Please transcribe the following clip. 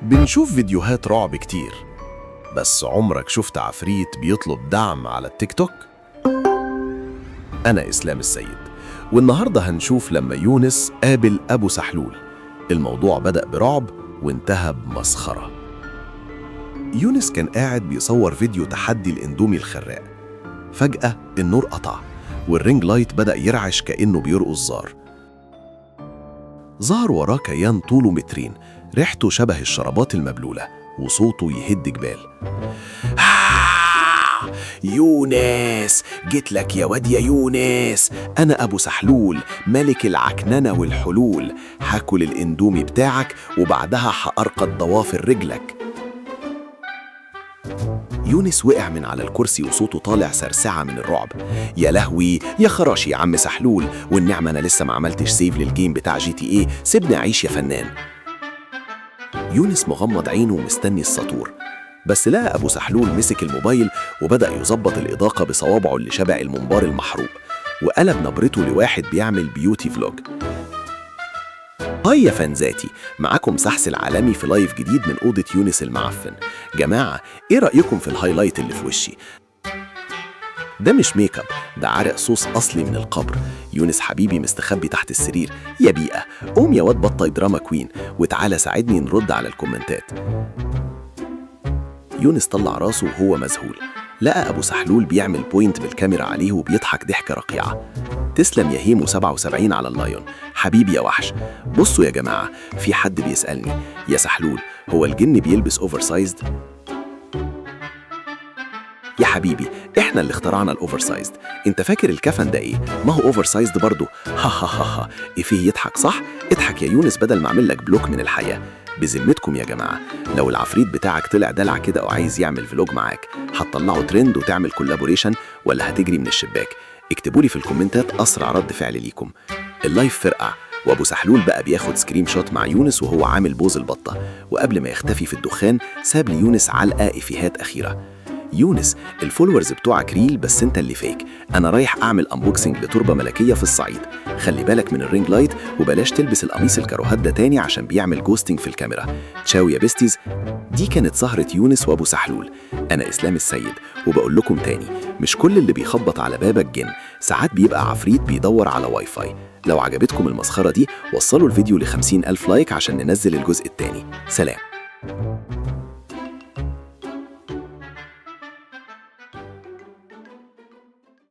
بنشوف فيديوهات رعب كتير، بس عمرك شفت عفريت بيطلب دعم على التيك توك؟ أنا إسلام السيد، والنهاردة هنشوف لما يونس قابل أبو سحلول. الموضوع بدأ برعب وانتهى بمسخرة. يونس كان قاعد بيصور فيديو تحدي الاندومي الخراق. فجأة النور قطع وال ring light بدأ يرعش كأنه بيرقص زار. ظهر وراه كيان طوله مترين، ريحته شبه الشرابات المبلولة، وصوته يهد جبال. آه! يونس، جيت لك يا واد يا يونس، أنا أبو سحلول، ملك العكننة والحلول. هاكل الاندومي بتاعك وبعدها هأرقد ضوافر رجلك. يونس وقع من على الكرسي وصوته طالع سرسعة من الرعب. يا لهوي يا خراشي يا عم سحلول، والنعمة أنا لسه ما عملتش save لل game بتاع GTA، سيبني أعيش يا فنان. يونس مغمض عينه ومستني الساطور، بس لقى أبو سحلول مسك الموبايل وبدأ يظبط الإضاءة بصوابعه اللي شبه الممبار المحروق، وقلب نبرته لواحد بيعمل beauty vlog. hi يا فانزاتي، معاكم سحس العالمي في live جديد من أوضة يونس المعفن. جماعة، إيه رأيكم في ال highlight اللي في وشي؟ ده مش ميك اب، ده عرق صوص أصلي من القبر. يونس حبيبي مستخبي تحت السرير. يا بيئة، قوم يا واد بطل drama queen وتعالى ساعدني نرد على الكومنتات. يونس طلع راسه وهو مذهول، لقى أبو سحلول بيعمل point بالكاميرا عليه وبيضحك ضحكة رقيعة. تسلم يا هيمو 77 على ال lion، حبيبي يا وحش. بصوا يا جماعة، في حد بيسألني: يا سحلول، هو الجن بيلبس oversized؟ يا حبيبي، احنا اللي اخترعنا ال oversized. انت فاكر الكفن ده ايه؟ ما هو oversized برضه. ها ها ها ها، إفيه يضحك صح؟ اضحك يا يونس بدل ما اعمل لك block من الحياة. بذمتكم يا جماعة، لو العفريت بتاعك طلع دلع كده وعايز يعمل vlog معاك، هتطلعه ترند وتعمل collaboration ولا هتجري من الشباك؟ اكتبوا لي في الكومنتات أسرع رد فعل ليكم. ال live فرقع، وابو سحلول بقى بياخد screenshot مع يونس وهو عامل pose البطة، وقبل ما يختفي في الدخان ساب ليونس علقة إفيهات أخيرة. يونس، ال followers بتوعك real بس انت اللي fake. انا رايح اعمل unboxing لتربه ملكيه في الصعيد. خلي بالك من ال ring light وبلاش تلبس القميص الكاروهات ده تاني عشان بيعمل ghosting في الكاميرا. تشاو يا besties. دي كانت سهرة يونس وابو سحلول. انا اسلام السيد، وبقول لكم تاني: مش كل اللي بيخبط على بابك جن، ساعات بيبقى عفريت بيدور على واي فاي. لو عجبتكم المسخرة دي، وصلوا الفيديو ل 50,000 like عشان ننزل الجزء التاني. سلام.